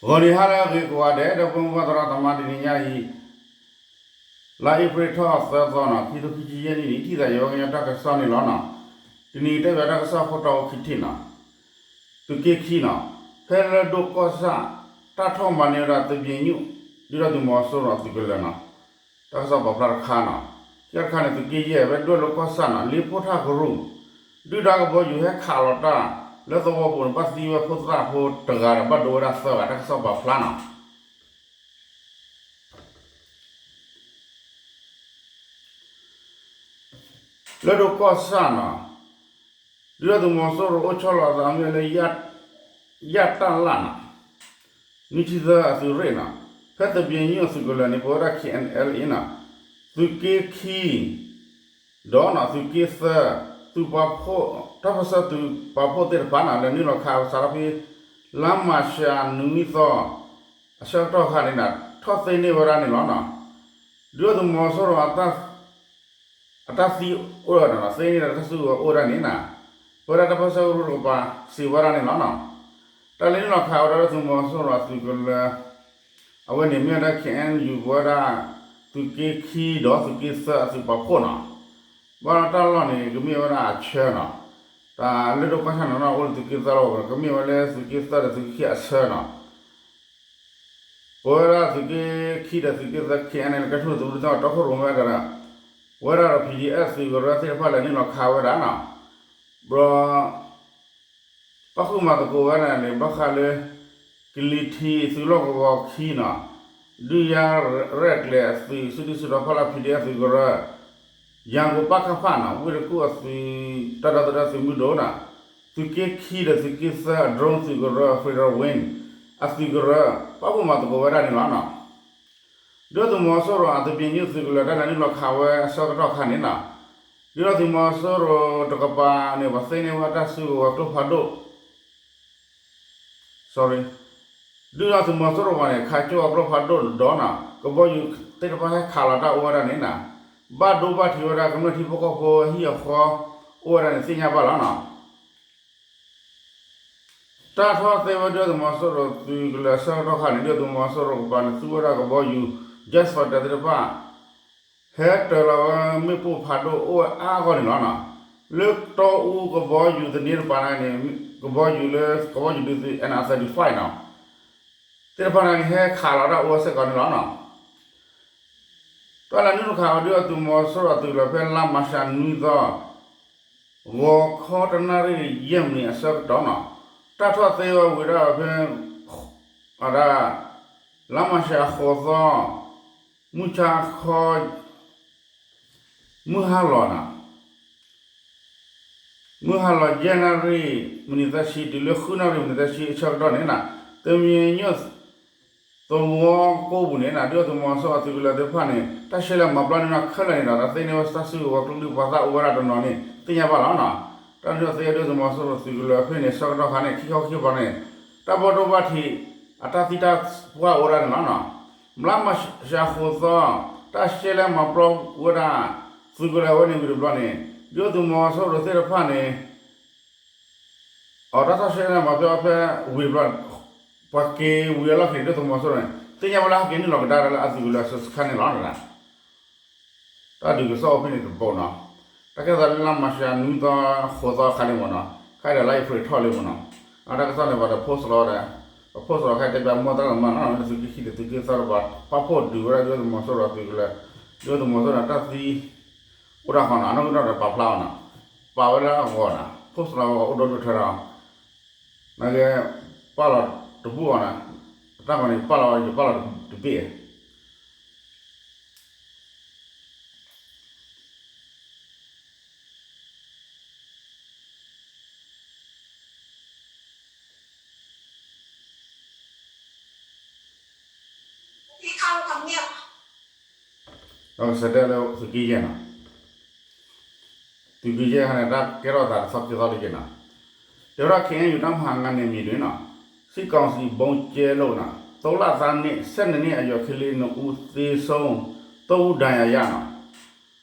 ဂီၤနံၤဟါလၢအဂ့ၤကိးဂၤဒဲး ဒီပုၢ်ဝဲၢ်သရၣ်သမါ တနံၤညါအံၤ လါအ့ဖြ့ၣ်ထီၣ်သၢသီနီၤ ခံထိခံဆံယဲၢ်နံၣ်န့ၣ် ထံၣ်သးယဝဲကညီတၢ်ကစီၣ်န့ၣ်လီၤနီၤ. တနံၤအံၤတဲဘၣ်တၢ်ကစီၣ်ခိၣ်တီအိၣ်ခံထံၣ်နီၤ. သုးက့ခံနီၤ ဖဲလၢဒိၣ်ကီၢ်ဆၣ် တၢ်ထီၣ်မၤန့ၢ်ဝဲဒၣ်သဘံၣ်ညုၣ် ဒုၣ်ဒါသုးမီၤစိရိၤအသုးကလၢၤနီၤ. တၢ်ကစီၣ်ပာ်ဖျါတခါနီၤ. ခံခါတခါန့ၣ် သုးက့ယဲၢ် ဖဲဒွဲၣ်လိၤကီၢ်ဆၣ်နီၤ လ့ဖိထၣ်ကရူၢ် ဒုၣ်ဒါကဘီယူၤဟဲခးလီၤတၢ် လၢသဝီပူၤန့ၣ် ဘၣ်သံဝဲဖိသၣ်ဖိတဂၤဒီး ဘၣ်ဒိဝဲဒၣ်သၢဂၤ တၢ်ကစီၣ်ပာ်ဖျါနီၤ. လၢဒိၣ်ကီၢ်ဆၣ်နီၤ ဒုၣ်ဒါသုးမီၤစိရိၤအိၣ်ဆီလီၤအသးမ့ၢ်ဝဲလၢ ယၣ်တၢ်လၣ်နီၤ နွံဆံသၢအသုးရ့ၣ်နီၤ ဖဲသဘံၣ်ညုၣ်အသုးကလၢၤန့ၣ် ပဝဲဒၣ် K N L A နီၤ သုးက့ခံ ဒီးနီၤ သုးက့သၢ သုးပာ်ဖှိၣ် တၢ်ပၢၢ်ဆၢသုးပာ်ဖှိၣ်သ့ၣ်တဖၣ်နီၤ လဲၤနုာ်လီၤခးစးထီၣ်ဖဲ လါမၤရှးနွံသီ အဆၢကတီၢ်ခါန့ၣ်နီၤ ထီၣ်သ့န့ၢ်ဝဲဒၣ်န့ၣ်လီၤနီၤ. ဒုၣ်ဒါသုးမီၤစိရိၤ အတၢ်သံအိၣ်ဝဲဒၣ်နီၤ သ့န့ၢ်ဒီးတၢ်စုကဝဲၤအိၣ်ဝဲဒၣ်န့ၣ်နီၤ ပဝဲဒၣ်တၢ်ပၢၢ်ဆၢကရူၢ်တကပၤ စံးဝဲဒၣ်န့ၣ်လီၤနီၤ. တၢ်လဲၤနုာ်လီၤခးဝဲဒၣ်ဒုၣ်ဒါသုးမီၤစိရိၤအသုးကလၢၤ အဝဲန့ၣ်မ့ၢ်ဝဲဒၣ် K N U ပဝဲဒၣ် သုးက့ခံဒီးသုးက့သၢအသုးပာ်ဖှိၣ်နီၤ. ဘၣ်ဒီးတၢ်လီၢ်န့ၣ် ကမ့ၢ်ဝဲဒၣ်အဆၢနီၤ. တၢ်လၢဒိၣ်ကီၢ်ဆၣ်န့ၣ်နီၤ အိၣ်လၢသုးက့သၢလီၤ ကမ့ၢ်ဝဲလၢသုးက့သၢဒီးသုးက့ခံအဆၢနီၤ. ပဝဲဒၣ်သုးက့ခံဒီးသုးက့သၢ K N L A ကဲထူၣ်သုးမုၢ်ဒိၣ်သ့ၣ်တဖၣ် တီခိၣ်ရိၣ်မဲဝဲဒၣ်ဒီး ပဝဲဒၣ်ဒီး P D F သုးကရၢသ့ၣ်တဖၣ်လဲၤနုာ်လီၤခးဝဲဒၣ်နီၤ. ဘျီ ပၣ်ဃုာ်မၤသကိးဝဲဒၣ်န့ၣ် ဘၣ်ဃးလၢ ကလံၤထံးသုးလီၢ်ကဝီၤခံနီၤ ဒုးယၤရဲၣ်ကျဲၤအသုး စုဒုၣ်စုတီၤဖီလာ် P D F သုးကရၢ ယၤကိာ်ပၣ်ကၣ်ဖၣ်နီၤ ဝ့ၢ်တကူၣ်အသုး တၢ်ဒီသဒၢသုးမုၢ်ဒိၣ်နီၤ သုးက့ခံဒီးသုးက့သၢအ drone သုးကရၢ Federal Wing အသုးကရၢ ပၣ်ဃုာ်မၤသကိးဝဲဒၣ်န့ၣ်လီၤနီၤ. ဒုၣ်ဒါသုးမီၤစိရိၤအသဘံၣ်ညုၣ်သုးကလၢၤတၢ်လဲၤနုာ်လီၤခးဝဲအဆၢကတီၢ်ခါန့ၣ်နီၤ ဒုၣ်ဒါသုးမီၤစိရိၤတကပၤန့ၣ် ပှၤသ့န့ၢ်ဝဲတၢ်စုကဝဲၤကျိဖးဒိၣ် sorry ဒုၣ်ဒါသုးမီၤစိရိၤပှၤန့ၣ် ခးကၠိအကျိဖးဒိၣ်ဒီးနီၤ ကဘီယူၤသ့ၣ်တဖၣ်ဟဲခးလီၤတၢ်အိၣ်ဝဲဒၣ်န့ၣ်နီၤ ဘၣ်ဒိဘၣ်ထံးဝဲဒၣ်ကမျၢၢ်ထံဖိကီၢ်ဖိအဟံၣ်အဃီ အိၣ်ဝဲဒၣ်န့ၣ်သ့ၣ်ညါဘၣ်လီၤနီၤ. တၢ်ထီၣ်သ့ဝဲဒုၣ်ဒါသုးမီၤစိရိၤသုးကလၢၤအဆၢကတီၢ်ခါန့ၣ် ဒုၣ်ဒါသုးမီၤစိရိၤကပၤန့ၣ် သူဝဲဒၣ်ကဘီယူၤ jet fighter သ့ၣ်တဖၣ် ဟဲတၢၤလီၤဝဲမ့ၣ်ပိၢ်ဖးဒိၣ်အိၣ်ဝဲအါအါဂီၢ်န့ၣ်လီၤနီၤ. လၢတီအူကဘီယူၤသန့တပၤန့ၣ် ကဘီယူၤလၢကဘီယူၤဒုးသုး N R thirty-five နီၤ သ့ၣ်တဖၣ်န့ၣ် ဟဲခးလီၤတၢ်အိၣ်ဝဲစ့ၢ်ကီးန့ၣ်လီၤနီၤ. တၢ်လဲၤနုာ်လီၤခးဝဲဒုၣ်ဒါသုးမီၤစိရိၤအသုးကလၢၤဖဲလါမၤရှးနွံသီ ဂီၤခီတနၣ်ရံၣ်ယဲၢ်မံးနံးအဆၢကတီၢ်နီၤ တၢ်ထီၣ်သ့ဝဲဝံၤဒၣ်ဖဲ အဒၣ် လါမၤရှးဃိးသီ မုၢ်ဆါခီ မုၢ်ဟါလီၤနီၤ မုၢ်ဟါလီၤယဲၢ်နၣ်ရံၣ်မံးနံးသၢဆံ တုၤလၢဃုနၣ်ရံၣ်မံးနံးသၢဆံအဆၢကတီၢ်န့ၣ်နီၤ သဘံၣ်ညိၣ် သဝီကိးပူၤန့ၣ်နီၤ ဒုၣ်ဒါသုးမီၤစိရိၤအသုးကလၢၤသ့ၣ်တဖၣ်န့ၣ် တၢ်ရှဲလဲၣ်မၤပျီန့ၢ်နီၤခဲလၢာ်န့ၣ်ဒီး တၢ်သ့န့ၢ်ဝဲတၢ်စုကဝဲၤကျိချံမျိာ်သၣ်အိၣ်ဝဲဒၣ်တနီၤန့ၣ် သ့ၣ်ညါဘၣ်လီၤနီၤ. တၢ်နုာ်သ့ဒုၣ်ဒါသုးမီၤစိရိၤသုးကလၢၤဖဲန့ၣ် ဆၢကတီၢ်ခါန့ၣ် ခံခီခံကပၤန့ၣ် တၢ်ဘၣ်ဒိဘၣ်ထံး အတၢ်သံတၢ်ပှၢ်အိၣ်ဝဲဒၣ်န့ၣ်လီၤနီၤ. လါမၤရှးဃိးသီ တၢ်ရှဲလဲၣ်မၤပျီဝဲဒၣ် သုးကလၢၤဝဲန့ၣ်ဝံၤတဘျီန့ၣ် ဒုၣ်ဒါသုးမီၤစိရိၤသ့ၣ်တဖၣ်န့ၣ် အတၢ်ထီၣ်ရှဲလဲၣ်မၤပျီဖဲဝံၤတဘျီ ပှၤက့ၤဝံၤအလီၢ်ခံန့ၣ် ဒုၣ်ဒါသုးမီၤစိရိၤန့ၣ် သ့ၣ်ညါဝဲလၢဟဲက့ၤနုာ်လီၤကဒါဒီးလၢအသုးကလၢၤအစခါန့ၣ်လီၤ. တၢ်ဒုးကစီၣ်အိၣ်ဖဲန့ၣ်တဘိနီၤ. တၢ်ကဲသးလၢလါမၤရှးနွံသီဃိးသီအခါလံမ့ၢ်နီၤ, ခဲအံၤဒီးလါအ့ဖြ့ၣ်ထီၣ်လံမ့ၢ်နီၤ. အတၢ်ကစီၣ်န့ၣ် ပှၤတ post လီၤဝဲဒၣ်, ပ post လီၤခဲအံၤတဲပၠးမိၢ်သရၣ်သမါနီၤ, မ့ၢ်လၢသုးက့ခံဒီးသုးက့သၢတပၤ ပာ်ဖှိၣ်ဒုးဝဲဒၣ်ဒုၣ်ဒါသုးမီၤစိရိၤအသုးကလၢၤ, ဒုၣ်ဒါသုးမီၤစိရိၤန့ၣ် တၢ်သံအိၣ်ဒၣ်ဃီနီၤ, အနီၢ်ကဒီးပာ်ဖျါအီၤနီၤ, ပာ်ဝဲလၢအဂီၢ်နီၤ, post လီၤဝဲအိၣ်ဒိၣ်ဒိၣ်ထၢထီၣ်, နကပာ်လီၤတဘူၣ်အီၤနီၤ, အတၢ်မၤန့ၣ် ပာ်လီၤဝဲ ယပာ်လီၤတဘ့ၣ် ဒီးကစၢ်တဲလၢသုးက့ယဲၢ်နီၤ, သုးက့ယဲၢ်ခါန့ၣ် တၢ်ကဲထီၣ်သးတဆီခံသီတက့ၢ်နီၤ, တဲဝဲဒၣ် ခ့ၣ်အဲၣ်ယူၣ် တပ်မဟာငါးနယ်မြေတွင်နီၤ, စစ်ကောင်စီဗုံးကြဲလို့နီၤ, သုံးလသားနှင့် ဆယ့်နှစ်နှစ်အရွယ်ကလေး နှစ်ဦးသေဆုံး, သုံးဦးဒဏ်ရာရနီၤ.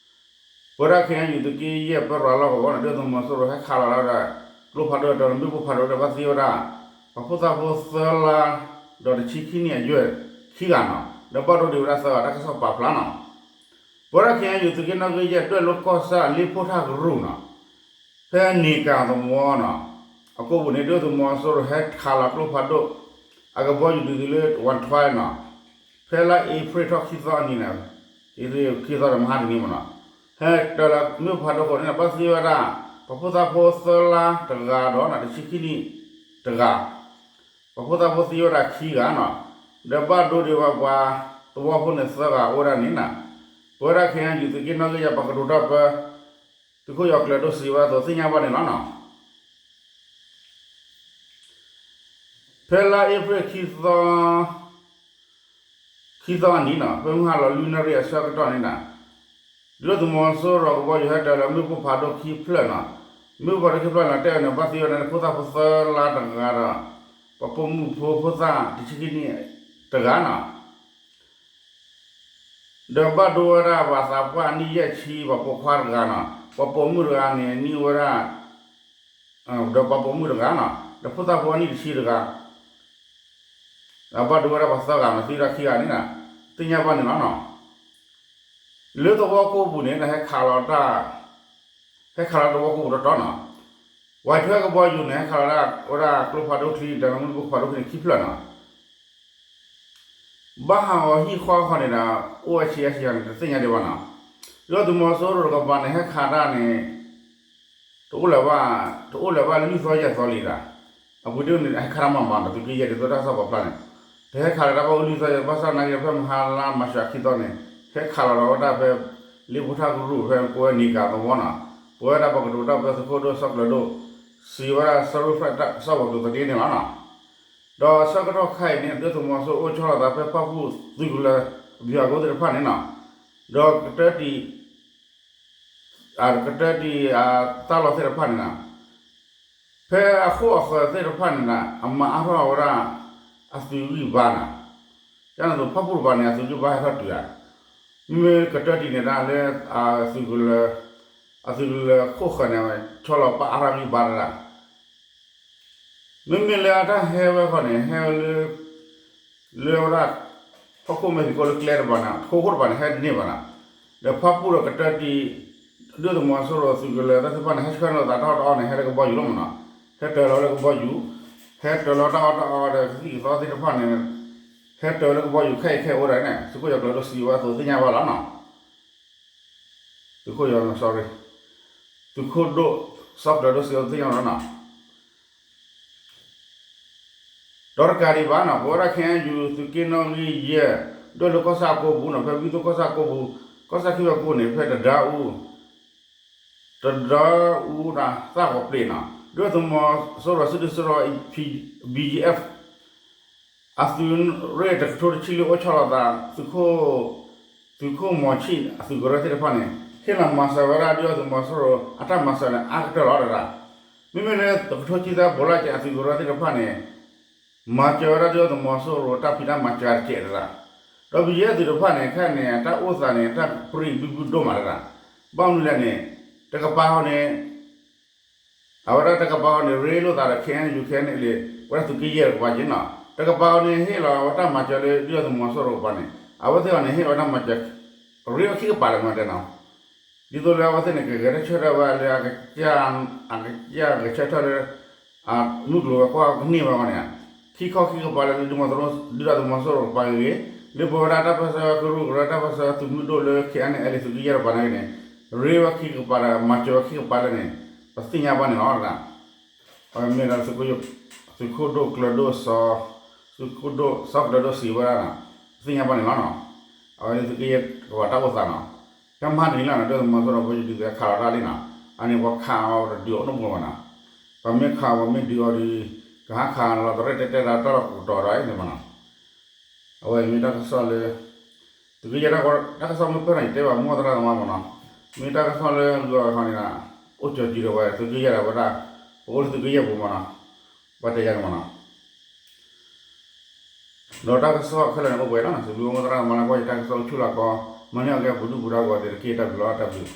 ပဝဲဒၣ် ခ့ၣ်အဲၣ်ယူၣ် သုးက့ယဲၢ်ပရၤလီၢ်ကဝီၤန့ၣ် ဒုၣ်ဒါသုးမီၤစိရိၤဟဲခးလီၤဒၣ်ဝဲဒၣ် ကျိဖးဒိၣ်တၢ်မ့ၣ်ပိၢ်ဖးဒိၣ်ဒီး ဘၣ်သံဝဲဒၣ် ပှၤဖိသၣ်ဖိသၢလါ, ဒီးတဆံခံနံၣ်အယဲၢ်ခံဂၤနီၤ, ဒီးဘၣ်ဒိဒံးဝဲဒၣ်သၢဂၤ တၢ်ကစီၣ်ပာ်ဖျါနီၤ. ပဝဲဒၣ် ခ့ၣ်အဲၣ်ယူၣ် သုးက့နီၣ်ဂံၢ်ယဲၢ် ဒွဲၣ်လိၤကီၢ်ဆၣ် လ့ဖိထၣ်ကရူၢ်နီၤ, ဖဲန့ၣ်ကၤသဝီနီၤ, အကိာ်ပူၤန့ၣ် ဒုၣ်ဒါသုးမီၤစိရိၤဟဲခးလီၤကျိဖးဒိၣ် အကဘီယူၤဒုးသုးလၢ ဝၣ်ထွဲနီၤ, ဖဲလါအ့ဖြ့ၣ်ထီၣ်ခံသီအနံၤန့ၣ်, ခံသီဒီးမဟါတနံၤမ့ၢ်နီၤ, ဟဲတၢၤလီၤမ့ၣ်ဖးဒိၣ်အဃိန့ၣ် ဘၣ်သံဝဲဒၣ် ပှၤဖိသၣ်ဖိသၢလါတဂၤဒီး တဆံခံနံၣ်တဂၤ ပှၤဖိသၣ်ဖိသံဝဲဒၣ်ခံဂၤနီၤ, ဒီးဘၣ်ဒိဒံးဝဲပှၤသဝီဖိန့ၣ်သၢဂၤအိၣ်ဝဲဒၣ်န့ၣ်နီၤ, ပဝဲဒၣ် ခ့ၣ်အဲၣ်ယူၣ် သုးက့နီၣ်ဂံၢ်ယဲၢ် ပှၤကတိၤတၢ်ပၢ သုးခိၣ်ယီၤကျၢၤဒိၣ် စံးဝဲဒၣ်အသိးသ့ၣ်ညါဘၣ်န့ၣ်လီၤနီၤ. ဖဲလါအ့ဖြ့ၣ်ခံသီ ခံသီအနံၤနီၤ, ဖဲမုၢ်ဟါလီၤလွံၢ်နၣ်ရံၣ်အဆၢကတီၢ်န့ၣ်နီၤ, ဒုၣ်ဒါသုးမီၤစိရိၤကဘီယူၤဟဲတၢၤလီၤမ့ၣ်ပိၢ်ဖးဒိၣ်ခံဖျၢၣ်နီၤ, မ့ၣ်ပိၢ်ဖးဒိၣ်ခံဖျၢၣ်န့ၣ် တဲဝဲန့ၣ် ဘၣ်သံဝဲဒၣ်န့ၣ် ဖိသၣ်ဖိသၢလါတဂၤဒီး ပှၤပိာ်မုၣ်ဖိဖိသၣ်တဆံခံနံၣ်တဂၤနီၤ, ဒီးဘၣ်ဒိဝဲဒၣ်ပှၤသးပှၢ်နံၣ်ယဲၢ်ဆံ ပှၤပိာ်ခွါတဂၤနီၤ, ပှၤပိာ်မုၣ်တဂၤန့ၣ် နံၣ်ဝဲဒၣ် ဒီးပှၤပိာ်မုၣ်တဂၤနီၤ, ဒီးဖိသၣ်ဖိအနံၣ်တဆံတဂၤ, ဒီးဘၣ်ဒိဝဲဒၣ်ပှၤသၢဂၤနီၤ, သံဝဲဒၣ်ခံဂၤန့ၣ်နီၤ, သ့ၣ်ညါဘၣ်န့ၣ်လီၤနီၤ. လၢသဝီကိာ်ပူၤန့ၣ် ဟဲခးလီၤတၢ်, ဟဲခးလီၤသဝီကိာ်ပူၤတီတီနီၤ, ဝၣ်ထွဲကဘီယူၤန့ၣ် ဟဲခးလီၤဒၣ်ဝဲဒၣ်ကျိဖးဒိၣ်ချံ တၢ်လီၤမ့ၣ်ပိၢ်ဖးဒိၣ်ချံန့ၣ် ခံဖျၢၣ်နီၤ. ဘၣ်ဟးဂီၤဟံၣ်ဃီဃီန့ၣ်ဒီး အိၣ်ဝဲဆံးအါဆံးအါန့ၣ် တသ့ၣ်ညါဒံးဘၣ်နီၤ. ဒုၣ်ဒါသုးမီၤစိရိၤတကပၤန့ၣ် ဟဲခးတၢ်န့ၣ် တအိၣ်လၢၤဘၣ်, တအိၣ်လၢၤဘၣ်လွံၢ်သီယဲၢ်သီလံဒၣ်, အပူၤတ့ၢ်န့ၣ် ဟဲခးတၢ်မၤမၤဒီး သုးက့ယဲၢ်ဒ်သိးတၢ်ကစီၣ်ပာ်ဖျါန့ၣ်, တဟဲခးလၢၤတၢ်ဘၣ်အိၣ်လွံၢ်သီယဲၢ် ဘၣ်ဆၣ်သနာ်က့ဒီး ဖဲမဟါလါမၤၡးခံသီန့ၣ် ဟဲခးလီၤဒီးဝဲဒၣ်ဖဲ လ့ဖိထၣ်ကရူၢ် ဖဲကိးဝဲန့ၣ်ကၤသဝီနီၤ, ပဝဲဒၣ်ပှၤကတိၤတၢ်ပၢသုးခိၣ်ဒိၣ်စီၤကျၢၤဒိၣ် စံးဝဲဒၣ် စီၤရူၢ်ဖရဲၣ် တၢ်ကစီၣ်ဝဲၤကျိၤသန့န့ၣ်လီၤနီၤ. ဒီးဆၢကတီၢ်ခဲအံၤန့ၣ် ဒုၣ်ဒါသုးမီၤစိရိၤအိၣ်ဆီလီၤသးဖဲဖၣ်ပူၣ်သုးကလၢၤ အဘျုးအကိသ့ၣ်တဖၣ်န့ၣ်နီၤ, ဒီးကတၢၢ်တံၢ် ကတၢၢ်တံၢ်အတၢ်လီၢ်သ့ၣ်တဖၣ်န့ၣ်နီၤ, ဖဲအဃိအဃၢၤသ့ၣ်တဖၣ်န့ၣ်နီၤ အမၤအါထီၣ်ဝဲဒၣ် အသုးဂံၢ်ဘါနီၤ, ကန့ၣ်သိးဖၣ်ပူၣ်တပၤန့ၣ် အသုးဂံၢ်ဘါဟဲထီၣ်တုၤဧါ, မ့မ့ၢ်ကတၢၢ်တံၢ်န့ၣ်ဒၣ်လၢ အသုးကလၢၤ, အသုးကလၢၤခိၣ်ဃၢၤန့ၣ် ဆီလီၤပာ်အါထီၣ်ဂံၢ်ဘါတဒၣ် မ့မ့ၢ်လၢအတၢ်ဟဲဝဲဃီန့ၣ် ဟဲဝဲလၢ လၢဝဲဒၣ် ဖီခိၣ်မဲာ်ဖံးခိၣ်လၢကျဲတပၤန့ၣ် ခိခိၣ်တပၤန့ၣ် ဟဲတန့ၢ်ဘၣ်နီၤ, ဒီးဖၣ်ပူၣ်ဒီးကတၢၢ်တံၢ် ဒုၣ်ဒါသုးမီၤစိရိၤသုးကလၢၤတၢ်သ့ၣ်တဖၣ်န့ၣ် ဟဲဆှၢန့ၢ်လိာ်သးတၢ်အီၣ်တၢ်အီန့ၣ် ဟဲလၢကဘီယူၤလီၤမ့ၢ်နီၤ, ဟဲတၢၤလီၤလၢကဘီယူၤ, ဟဲတၢၤလီၤတၢ်အီၣ်တၢ်အီဒီးကသံၣ်ကသီသ့ၣ်တဖၣ်န့ၣ် ဟဲတၢၤလၢကဘီယူၤခဲအံၤခဲအံၤဝဲဒၣ်န့ၣ် သုးခိၣ်ယီၤကျၢၤဒိၣ်စံးဝဲအသိးသ့ၣ်ညါဘၣ်လီၤနီၤ. သုးခိၣ်ယီၤ sorry သုးခိၣ်ဒိၣ် စီၤကျၢၤဒိၣ်စံးဝဲသ့ၣ်ညါလီၤနီၤ. ဒီးတကးဒံးဘၣ်နီၤ ပဝဲဒၣ် ခ့ၣ်အဲၣ်ယူၣ် သုးက့နီၣ်ဂံၢ်ယဲၢ် ဒွဲၣ်လိၤကီၢ်ဆၣ်ကိာ်ပူၤနီၤ ဖဲဝံသိကီၢ်ဆၣ်ကိာ်ပူၤ ကီၢ်ဆၣ်ခံဘ့ၣ်ကိၣ်န့ၣ် ဖဲတဒါအူ တဒါအူဒီး သၣ်ဂီၤပျ့ၤနီၤ ဒုၣ်ဒါသုးမီၤစိရိၤစုဒုၣ်စုတီၤ ဘီအဖ အသုးရ့ၣ်တကထိတဆံလွံၢ်အိၣ်ဆီလီၤသး သုးခိၣ်, သုးခိၣ်မီၤဆံၣ်အသုးကရၢသ့ၣ်တဖၣ်န့ၣ် ဟ့ၣ်လီၤမၤစၢၤဝဲဒၣ်ဒုၣ်ဒါသုးမီၤစိရိၤအတၢ်မၤစၢၤန့ၣ် အါကတၢၢ်လီၤတဒၣ်. မ့မ့ၢ်လၢတကထိဆံသၢဘိးလၢ်က့ၤအသုးကရၢသ့ၣ်တဖၣ်န့ၣ် မၤစၢၤဝဲဒၣ်ဒုၣ်ဒါသုးမီၤစိရိၤတၢ်ဖံးတၢ်မၤစၢၤတကဲးတဒၣ်. ဒီးဘီယဲၢ်သုးတဖၣ်န့ၣ် ခဲအံၤန့ၣ် အတၢ်အိၣ်သးန့ၣ် တၢ်ပြံၣ်ဘုဘုဒိၣ်မးတဒၣ်. ဘၣ်မနုၤလဲၣ်န့ၣ် တကပၤဃီန့ၣ် အဝဲဒၣ်တကပၤဃီန့ၣ် ရ့လိာ်သးဒီး ခ့ၣ်အဲၣ်ယူၣ် ခ့ၣ်အဲၣ်ယူၣ် ဝဲဒၣ်သုးက့ယဲၢ်တကပၤက့ၤနီၤ. တကပၤဃီန့ၣ် ဟ့ၣ်လီၤဝဲတၢ်မၤစၢၤလၢဒုၣ်ဒါသုးမီၤစိရိၤတကပၤန့ၣ် အဝဲသ့ၣ်ဃီန့ၣ် ဟ့ၣ်လီၤဝဲတၢ်မၤစၢၤ ရ့ဝဲခံကပၤလၢမ့ၢ်တဲနီၤ. ဒ်သိးလၢအဝဲသ့ၣ်န့ၣ် ကဂဲၤဆၢထၢၣ်ဝဲလၢ အကစၢ်ဂဲၤဆၢထၢၣ်လၢ မုၢ်ကျိၤဝဲၤကွာ်ကန့ၢ်ဝဲဃီန့ၣ် ခံခီခံကပၤလၢ ဒုၣ်ဒါသုးမီၤစိရိၤတကပၤဂ့ၤဂ့ၤ, လၢပဝဲဒၣ်တၢ်ပၢၢ်ဆၢကရူၢ်ကရၢ တၢ်ပၢၢ်ဆၢသုးမုၢ်ဒိၣ်လၢ ခ့ၣ်အဲၣ်ယူၣ် သုးက့ယဲၢ်တကပၤန့ၣ်ဂ့ၤန့ၣ် ရ့ဝဲခံကပၤဒီး မၤစၢၤဝဲခံကပၤလၢန့ၣ် ပသ့ၣ်ညါဘၣ်န့ၣ်လီၤ. အဝဲမ့ၢ်ဒၣ် သုးခိၣ်ဒိၣ်ကျၢၤဒိၣ်စီၤ, သုးခိၣ်ဒိၣ်စီၤကျၢၤဒိၣ်စံးဝဲဒၣ်နီၤ, ပသ့ၣ်ညါဘၣ်န့ၣ်လီၤနီၤ. အဝဲလၢသုးက့ယဲၢ်ကဝၤတၢ်အိၣ်သးနီၤ, တၢ်မၤတနံၤလၢ်နီၤ ဒုၣ်ဒါသုးမီၤစိရိၤဖိယဒုးသဲခးလီၤတၢ်လံနီၤ, အန့ၣ်ပှၤခးအီၤတဒုးအီၤနီတဘိဘၣ်နီၤ, ပမ့ၢ်ခးအီၤ ပမ့ၢ်ဒုးအီၤဒီး ကဟးခးလီၤတရဲၣ်တဲာ်တဲာ်တၢ်လီၢ်ကကတီၤဒီးအံၤန့ၣ်မနီၤ. အဝဲမ့ၢ်တၢ်ကစီၣ်လၢ သုးက့ယဲၢ်တၢ်ကစီၣ်မ့ၢ်ပၢၢ်ထီၣ်န့ၣ် တဲဘၣ်မိၢ်သရၣ်သမါမနီၤ, မ့ၢ်တၢ်ကစီၣ်လၢဂီၤခီန့ၣ်ဒီး အိၣ်ကၠီၤကံၤဒီးဝဲ သုးက့ယဲၢ်ဒီးဝဲဒၣ် ပအိၣ်လၢသုးက့ယဲၢ်ပူၤမနီၤ, ပှၤတဲယၤန့ၣ်မနီၤ. ဒီးတၢ်ကစီၣ်ခဲလၢာ်န့ၣ်အိၣ်ပှဲၤလီၤနီၤ, စံးဘျုးမိၢ်သရၣ်သမါလၢကွၢ်ယတၢ်ကစီၣ်အိၣ်ဆူၣ်လီၤကီ, မၤန့ၢ်အီၣ်က့ၤပဒုၣ်ပဒါဂီၤသ့ၣ်တက့ၢ် တၢ်ဘျုးလီၤ တၢ်ဘျုး